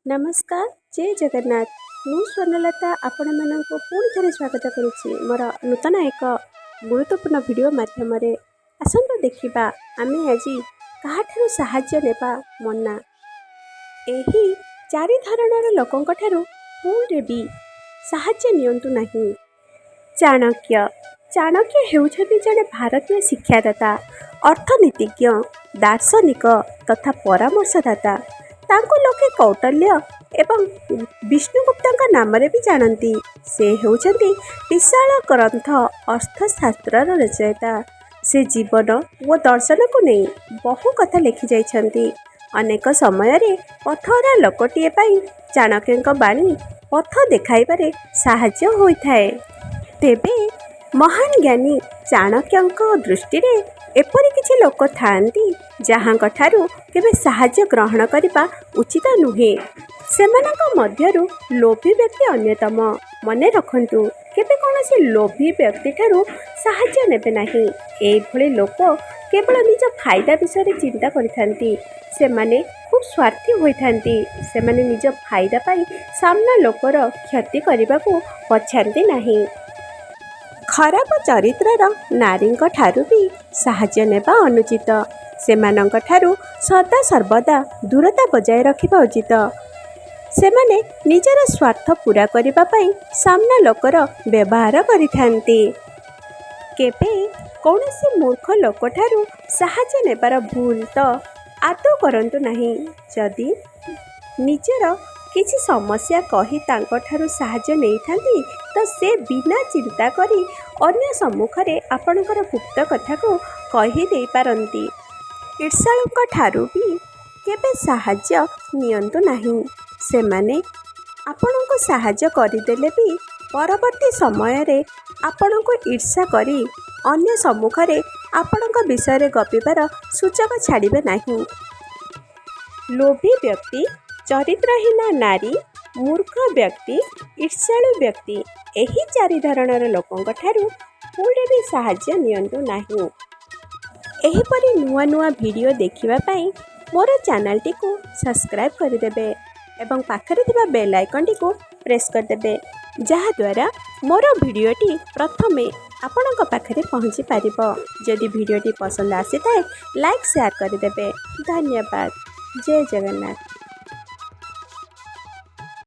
ନମସ୍କାର, ଜୟ ଜଗନ୍ନାଥ। ମୁଁ ସ୍ୱର୍ଣ୍ଣଲତା ଆପଣମାନଙ୍କୁ ପୁଣି ଥରେ ସ୍ୱାଗତ କରୁଛି ମୋର ନୂତନ ଏକ ଗୁରୁତ୍ୱପୂର୍ଣ୍ଣ ଭିଡ଼ିଓ ମାଧ୍ୟମରେ। ଆସନ୍ତୁ ଦେଖିବା, ଆମେ ଆଜି କାହାଠାରୁ ସାହାଯ୍ୟ ନେବା ମନା। ଏହି ଚାରି ଧରଣର ଲୋକଙ୍କ ଠାରୁ ଭୁଲରେ ବି ସାହାଯ୍ୟ ନିଅନ୍ତୁ ନାହିଁ। ଚାଣକ୍ୟ। ଚାଣକ୍ୟ ହେଉଛନ୍ତି ଜଣେ ଭାରତୀୟ ଶିକ୍ଷାଦାତା, ଅର୍ଥନୀତିଜ୍ଞ, ଦାର୍ଶନିକ ତଥା ପରାମର୍ଶଦାତା। ତାଙ୍କୁ ଲୋକେ କୌଟିଲ୍ୟ ଏବଂ ବିଷ୍ଣୁଗୁପ୍ତଙ୍କ ନାମରେ ବି ଜାଣନ୍ତି। ସେ ହେଉଛନ୍ତି ବିଶାଳ ଗ୍ରନ୍ଥ ଅର୍ଥଶାସ୍ତ୍ରର ରଚୟିତା। ସେ ଜୀବନ ଓ ଦର୍ଶନକୁ ନେଇ ବହୁ କଥା ଲେଖିଯାଇଛନ୍ତି। ଅନେକ ସମୟରେ ପଥହରା ଲୋକଟିଏ ପାଇଁ ଚାଣକ୍ୟଙ୍କ ବାଣୀ ପଥ ଦେଖାଇବାରେ ସାହାଯ୍ୟ ହୋଇଥାଏ। ତେବେ ମହାନ ଜ୍ଞାନୀ ଚାଣକ୍ୟଙ୍କ ଦୃଷ୍ଟିରେ ଏପରି କିଛି ଲୋକ ଥାଆନ୍ତି, ଯାହାଙ୍କ ଠାରୁ କେବେ ସାହାଯ୍ୟ ଗ୍ରହଣ କରିବା ଉଚିତ ନୁହେଁ। ସେମାନଙ୍କ ମଧ୍ୟରୁ ଲୋଭୀ ବ୍ୟକ୍ତି ଅନ୍ୟତମ। ମନେ ରଖନ୍ତୁ, କେବେ କୌଣସି ଲୋଭୀ ବ୍ୟକ୍ତିଠାରୁ ସାହାଯ୍ୟ ନେବେ ନାହିଁ। ଏଇଭଳି ଲୋକ କେବଳ ନିଜ ଫାଇଦା ବିଷୟରେ ଚିନ୍ତା କରିଥାନ୍ତି। ସେମାନେ ଖୁବ୍ ସ୍ୱାର୍ଥୀ ହୋଇଥାନ୍ତି। ସେମାନେ ନିଜ ଫାଇଦା ପାଇଁ ସାମ୍ନା ଲୋକର କ୍ଷତି କରିବାକୁ ପଛାନ୍ତି ନାହିଁ। ଖରାପ ଚରିତ୍ରର ନାରୀଙ୍କ ଠାରୁ ବି ସାହାଯ୍ୟ ନେବା ଅନୁଚିତ। ସେମାନଙ୍କ ଠାରୁ ସଦା ସର୍ବଦା ଦୂରତା ବଜାୟ ରଖିବା ଉଚିତ। ସେମାନେ ନିଜର ସ୍ୱାର୍ଥ ପୂରା କରିବା ପାଇଁ ସାମ୍ନା ଲୋକର ବ୍ୟବହାର କରିଥାନ୍ତି। କେବେ କୌଣସି ମୂର୍ଖ ଲୋକଠାରୁ ସାହାଯ୍ୟ ନେବାର ଭୁଲ ତ ଆଦୌ କରନ୍ତୁ ନାହିଁ। ଯଦି ନିଜର କିଛି ସମସ୍ୟା କହି ତାଙ୍କଠାରୁ ସାହାଯ୍ୟ ନେଇଥାନ୍ତି, ତ ସେ ବିନା ଚିନ୍ତା କରି ଅନ୍ୟ ସମ୍ମୁଖରେ ଆପଣଙ୍କର ଗୁପ୍ତ କଥାକୁ କହି ଦେଇପାରନ୍ତି। ଈର୍ଷାଳୁଙ୍କ ଠାରୁ ବି କେବେ ସାହାଯ୍ୟ ନିଅନ୍ତୁ ନାହିଁ। ସେମାନେ ଆପଣଙ୍କୁ ସାହାଯ୍ୟ କରିଦେଲେ ବି ପରବର୍ତ୍ତୀ ସମୟରେ ଆପଣଙ୍କୁ ଈର୍ଷା କରି ଅନ୍ୟ ସମ୍ମୁଖରେ ଆପଣଙ୍କ ବିଷୟରେ ଗପିବାର ସୁଯୋଗ ଛାଡ଼ିବେ ନାହିଁ। ଲୋଭୀ ବ୍ୟକ୍ତି, ଚରିତ୍ରହୀନ ନାରୀ, ମୂର୍ଖ ବ୍ୟକ୍ତି, ଈର୍ଷାଳୁ ବ୍ୟକ୍ତି, ଏହି ଚାରି ଧରଣର ଲୋକଙ୍କ ଠାରୁ ଭୁଲରେ ବି ସାହାଯ୍ୟ ନିଅନ୍ତୁ ନାହିଁ। ଏହିପରି ନୂଆ ନୂଆ ଭିଡ଼ିଓ ଦେଖିବା ପାଇଁ ମୋର ଚ୍ୟାନେଲଟିକୁ ସବସ୍କ୍ରାଇବ୍ କରିଦେବେ ଏବଂ ପାଖରେ ଥିବା ବେଲ୍ ଆଇକନ୍ଟିକୁ ପ୍ରେସ୍ କରିଦେବେ, ଯାହାଦ୍ୱାରା ମୋର ଭିଡ଼ିଓଟି ପ୍ରଥମେ ଆପଣଙ୍କ ପାଖରେ ପହଞ୍ଚି ପାରିବ। ଯଦି ଭିଡ଼ିଓଟି ପସନ୍ଦ ଆସିଥାଏ, ଲାଇକ୍, ସେୟାର କରିଦେବେ। ଧନ୍ୟବାଦ। ଜୟ ଜଗନ୍ନାଥ।